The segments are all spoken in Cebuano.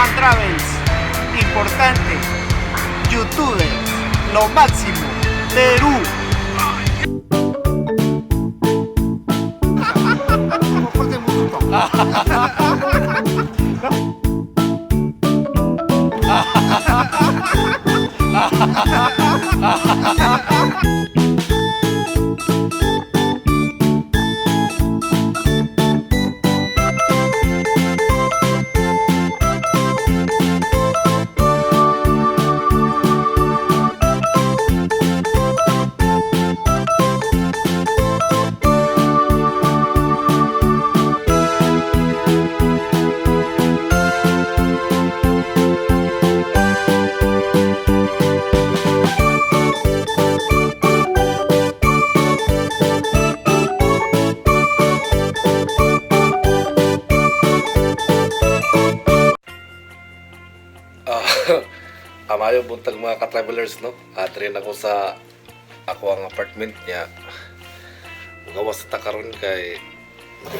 Chan Travels. Importante. Youtubers. Lo máximo. Perú. Ah, amayo buntag mga ka-travelers, no? Rin ako sa ako ang apartment niya. Gawas ta karon kay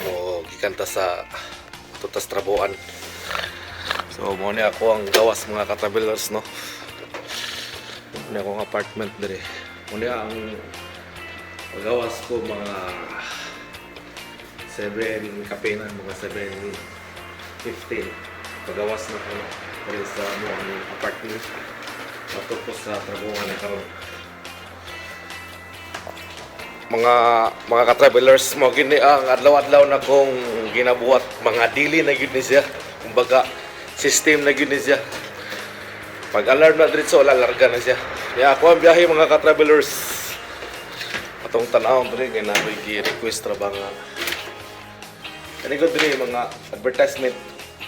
mo gikanta sa tutas trabuan. So mo ni ako ang gawas, mga ka-travelers, no? Mo ni akong apartment dire. Mo ni ang gawas ko mga 7 kape na, mga 7:15. Pagawas na ko diri sa mo ang apartment. Ato ko sa trabuhan na karon. Mga ka-travelers, mo gini ang adlaw-adlaw na kong ginabuhat, mga dili na gyud ni siya. Kumbaga system na gyud ni siya. Pag alarm na diretso, wala, larga na siya. Ya, ako ang biyahe, mga ka-travelers. Atong tan-awon diri kay nakoy gi-request ra ba nga kani ko diri mga advertisement,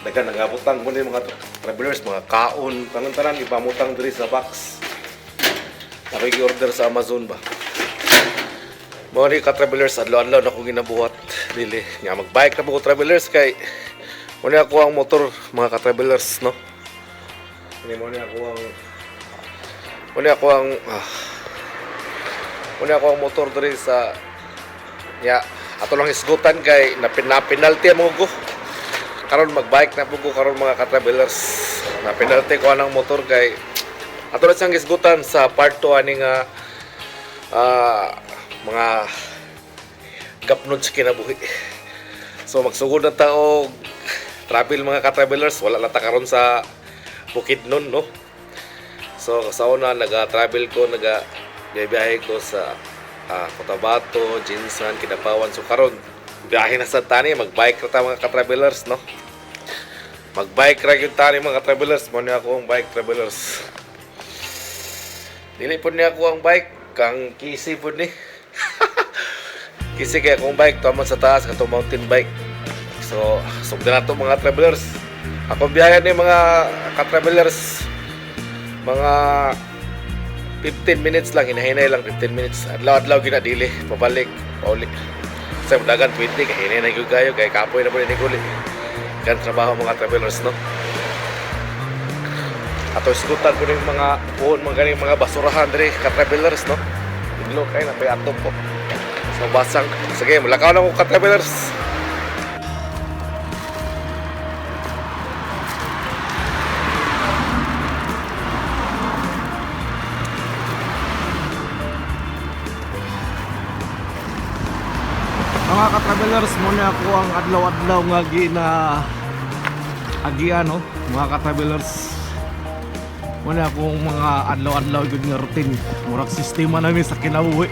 daghan nagabutang mo ni mga travelers, mga kaon, tanan-tanan ipamutang diri sa box. Ako'y gi-order sa Amazon ba. Mga ni ka-travelers, adlaw-adlaw na akong ginabuhat. Dili. Nga mag-bike na po ko, travelers, kay muna ako ang motor, mga ka-travelers, no? Hindi mo ako ang muna ako ang muna ako ang motor diri sa ya ato lang isgutan kay na penalty ang mga ko. Karon mag-bike na po ko karon, mga ka-travelers. Na penalty ko anang motor kay ato lang siyang isgutan sa part 2 ani nga mga gapnod sa kinabuhi. So magsugod na ta og travel, mga ka-travelers, wala na ta karon sa Bukidnon, no. So sa una naga-travel ko, naga biyahe ko sa Cotabato, Jinsan, Kidapawan. So karon biyahe na sa tani, magbike ra ta, mga ka-travelers, no. Magbike ra gyud tani, mga ka-travelers, mo ni ako ang bike, travelers. Dili po niya ako ang bike, kang kisi po ni. Kisi kaya akong bike, tuwa man sa taas, katong mountain bike. So, sugdan na to, mga travelers. Ako biyahe ni, mga ka-travelers, mga 15 minutes lang, hinahinay lang 15 minutes. Adlaw-adlaw ginadili, pabalik, pauli. Sa dagan 20, kay hinay gyud kayo, kay kapoy na po ni guli. Kan trabaho, mga travelers, no? Ato isgutan ko ng mga puon, mga ganing mga basurahan diri, ka-travelers, no? Iglo kay na pay atop po. So basang, sige, mulakaw na ko, ka-travelers. Mga ka-travelers, muna ako ang adlaw-adlaw nga gina agian, no? Mga ka-travelers, muna akong mga adlaw-adlaw gyud nga routine. Murag sistema namin sa kinabuhi.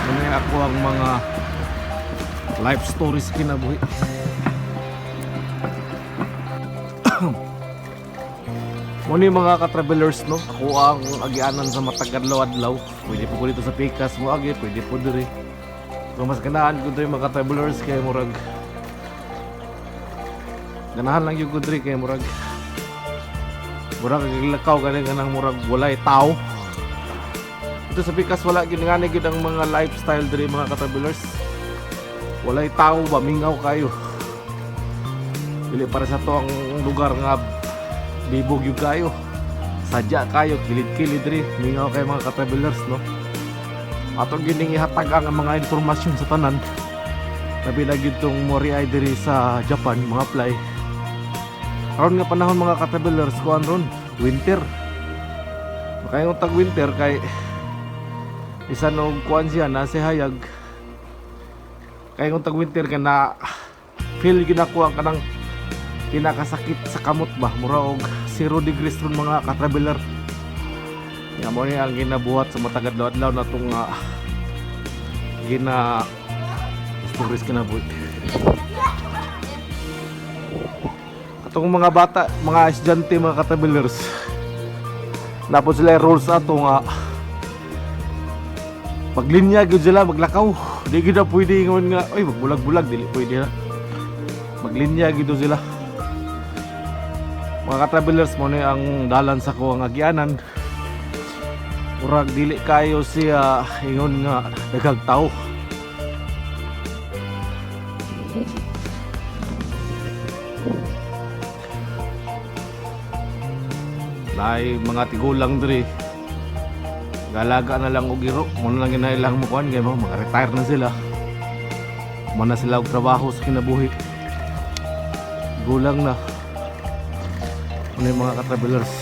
Muna ako ang mga life stories sa kinabuhi. Muna yung mga ka-travelers, no? Ako ang agianan sa matag adlaw-adlaw. Pwede po ko dito sa Pikas mo agi, pwede po diri. So mas ganahan ko diri, mga ka-travelers, kay murag ganahan lang yung ko diri kay murag murag lakaw gani ganang murag walay tao. Ito sa Pikas wala gyud ngani gyud ang mga lifestyle diri, mga ka-travelers. Walay tao ba, mingaw kayo. Dili para sa to ang lugar nga libog yung kayo. Sadya kayo, kilid-kilid diri, mingaw kayo, mga ka-travelers, no. Ato gining ihatag ang mga informasyon sa tanan. Labi lagi itong mori ay diri sa Japan, mga apply. Karon nga panahon, mga ka-travelers, kuan ron, winter. Makaingon tag winter kay isa og kuan siya na si hayag. Kay kung tag winter ka na feel ginakuha ang kanang pinakasakit sa kamot ba, mura og 0 degrees ron, mga ka-traveler. Ya mo ni ang ginabuhat sa matag adlaw-adlaw na itong gina stories kinabuhi. Atong mga bata, mga estudyante, mga ka-travelers, napod sila yung rules ato nga maglinya gyud sila maglakaw. Di gyud na pwede ingon nga oy magbulag-bulag, dili pwede na. Maglinya gyud sila. Mga ka-travelers, mo ni ang dalan sa ko ang agianan. Murag dili kayo siya ingon nga daghang tao. Naay mga tigulang diri, galaga na lang og iro mo na lang ginailang mo kuan kay mo mga retire na sila, mo na sila og trabaho sa kinabuhi, gulang na. Ano yung mga ka-travelers,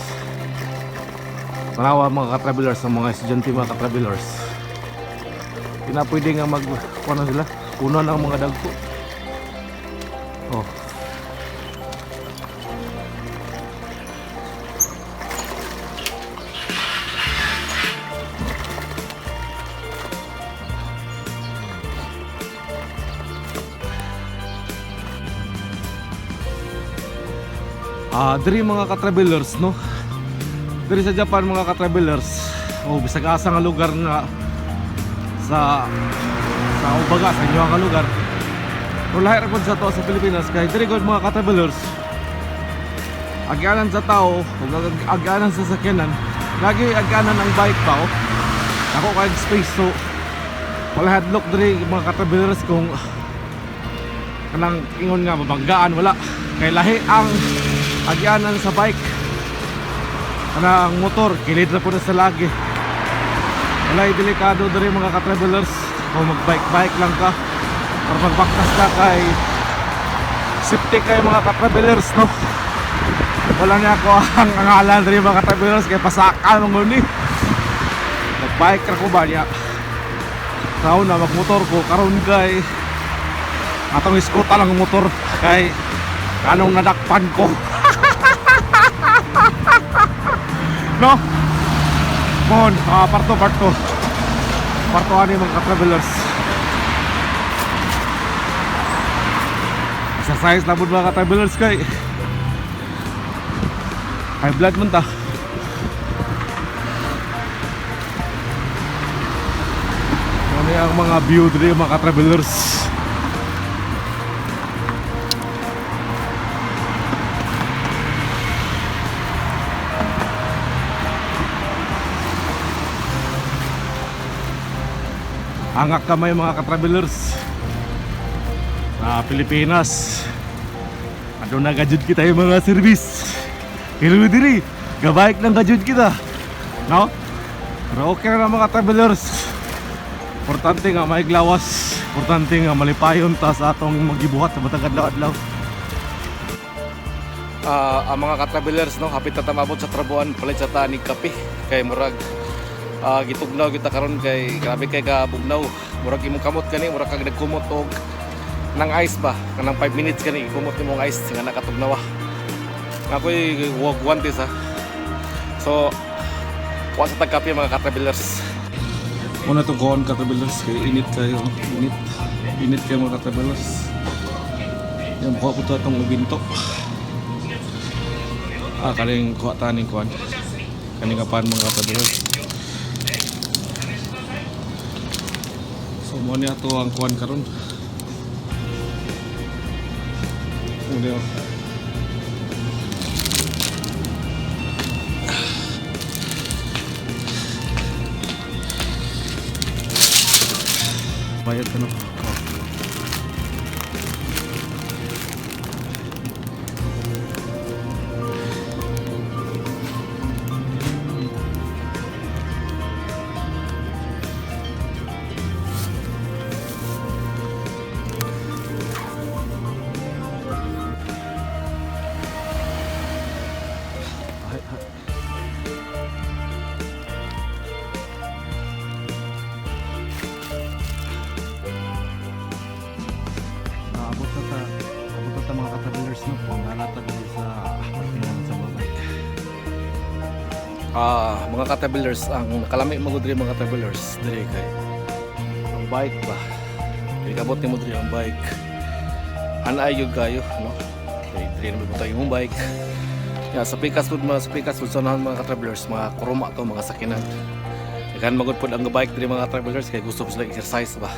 tanawa, mga ka-travelers, ang mga estudyante, mga ka-travelers, di na pwede nga mag kuan na sila, una ng mga dagko, oh. Ah, diri, mga ka-travelers, no. Diri sa Japan, mga ka-travelers, o bisag asa nga lugar nga sa ubaga sa inyo nga lugar. Pero lahi ra pud sa to sa Pilipinas kay diri gud, mga ka-travelers. Agyanan sa tao ug agyanan sa sakyanan. Lagi agyanan ang bike pa, oh. Ako kay space, so wala hadlok diri, mga ka-travelers, kung kanang ingon nga mabanggaan, wala kay lahi ang agyanan sa bike. Kanang motor kilid na po na sa lagi. Walay delikado diri, mga ka-travelers, kung mag bike bike lang ka or magbaktas ka kay safety kayo, mga ka-travelers, no. Wala niya ako ang angalan diri, mga ka-travelers, kay pasaka mong ni nag bike ra ko ba niya. Kaon na magmotor ko karon kay atong iskuta lang ang motor kay kanong nadakpan ko, no. Mon, parto parto parto ani, mga ka-travelers. Exercise na pud, mga ka-travelers, kay high blood man ta. Ano ang mga view diri, mga ka-travelers. Angak kamay, mga ka-travelers. Sa Pilipinas, aduna gajud kita yung mga service. Pero diri, gabike lang gajud kita. No? Pero okay na, mga travelers. Importante nga may glawas. Importante nga malipayon ta sa atong magibuhat sa matag adlaw-adlaw. Ang mga ka-travelers, no, hapit na tamabot sa trabuan, palit sa ta nig kape kay murag gitugnaw kita karon kay grabe kay ka bugnaw. Murag imong kamot kani, murag kag nagkumot og nang ice ba, kanang 5 minutes kani ikumot nimong ice nga nakatugnaw. Nga ako'y wag guantes ha. So wa sa tag kape, mga ka-travelers. Muna itong kuhan, ka-travelers, kay init kayo. Init. Init kayo, mga ka-travelers. Yan, kuha po ito itong ubinto. Ah, kaning kuha taning kuhan. Kaning kapan, mga ka-travelers. So, mo niya ito ang kuhan karon. Muna. Bayad ka, no? Oh. Travelers, no, pangalata diri sa parkingan sa mga bike. Ah, mga ka-travelers, ang nakalami mo diri, mga travelers, diri kay ang bike ba. Kay kabot nimo diri ang bike. Anay gyud kayo, no? Kay diri na mo imong bike. Ya, sa pikas pud mga sa pikas pud sa unahan, mga ka-travelers, mga kuruma to mga sakinan. Daghan magud pud ang bike diri, mga travelers, kay gusto po sila exercise ba.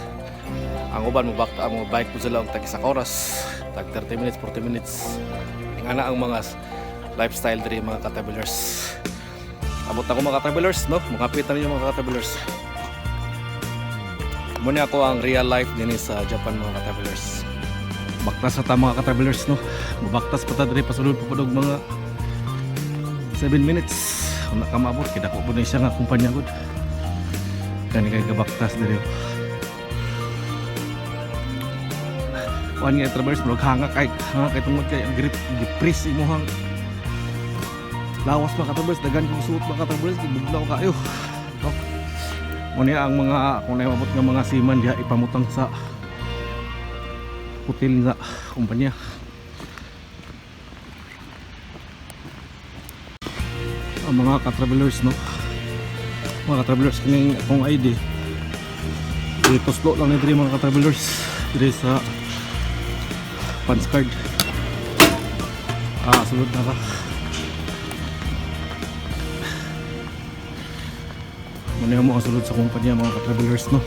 Ang uban mo bakta ang mga bike po sila og tag isa ka oras, tag 30 minutes, 40 minutes. Ingana ang mga lifestyle diri, mga ka-travelers. Abot ako, mga ka-travelers, no? Makapit na ninyo, mga ka-travelers. Muna ako ang real life din sa Japan, mga ka-travelers. Baktas na ta, mga ka-travelers, no? Mabaktas pa ta diri pasulod pa pud og mga 7 minutes. Kung naka maabot, kay dako po na siya nga kumpanya gud. Kani kay kabaktas diri. Kuan nga, travelers, murag hanga kay tungod kay ang grip gipris imuhang lawas, mga ka-travelers. Daghan kong suot, mga ka-travelers, kay bugnaw kayo. No? Mo niya ang mga kung naimabot nga mga seaman diha ipamutang sa hotel nga kumpanya. Ang mga ka-travelers, no? Mga ka-travelers, kining akong ID. Ituslo lang ni diri, mga ka-travelers, diri sa punch card. Ah, sulod na ka. Muna mo ang sulod sa kumpanya, mga ka-travelers, no?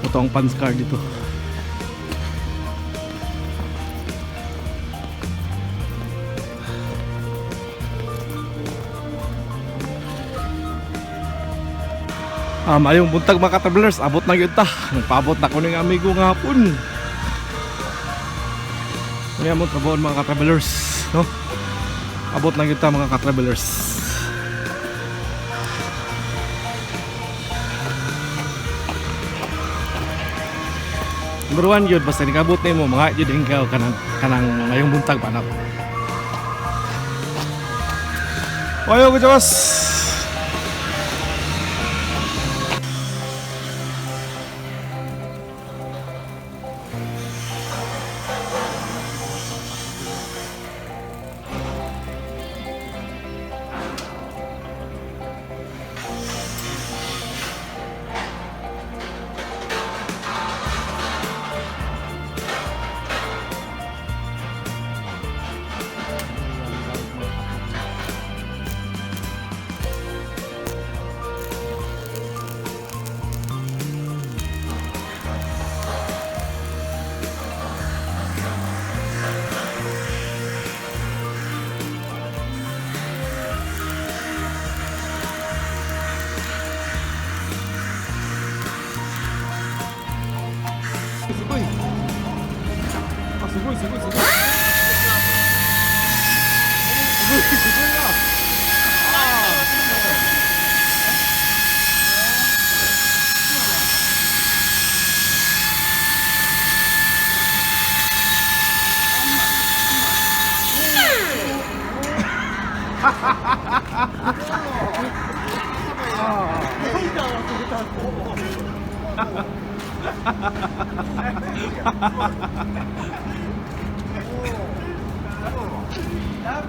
Ito ang punch card dito. Ah, mayong buntag, mga ka-travelers, abot na gyud ta. Nagpaabot na ko ning amigo nga hapon. Kaya mo trabaho, mga ka-travelers, no? Abot na gyud ta, mga ka-travelers. Number one yun, basta nikabot nimo, mga yun din ka kanang, kanang ngayong buntag pa na. おはようございます。すごい。あ、すごいすごいすごい。すごいすごいな。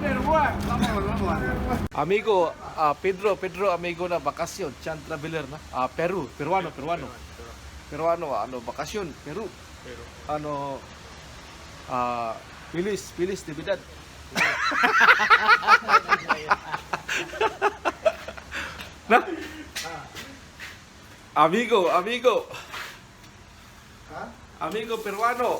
Number one. Vamos, vamos. Amigo, ah, Pedro, Pedro, amigo na bakasyon, Chan Traveler na. Ah, Peru, peruano, peruano. Peruano, ano, bakasyon, Peru. Peru. Ano, ah, Pilis, Pilis, Navidad. Na? Amigo, amigo. Amigo peruano.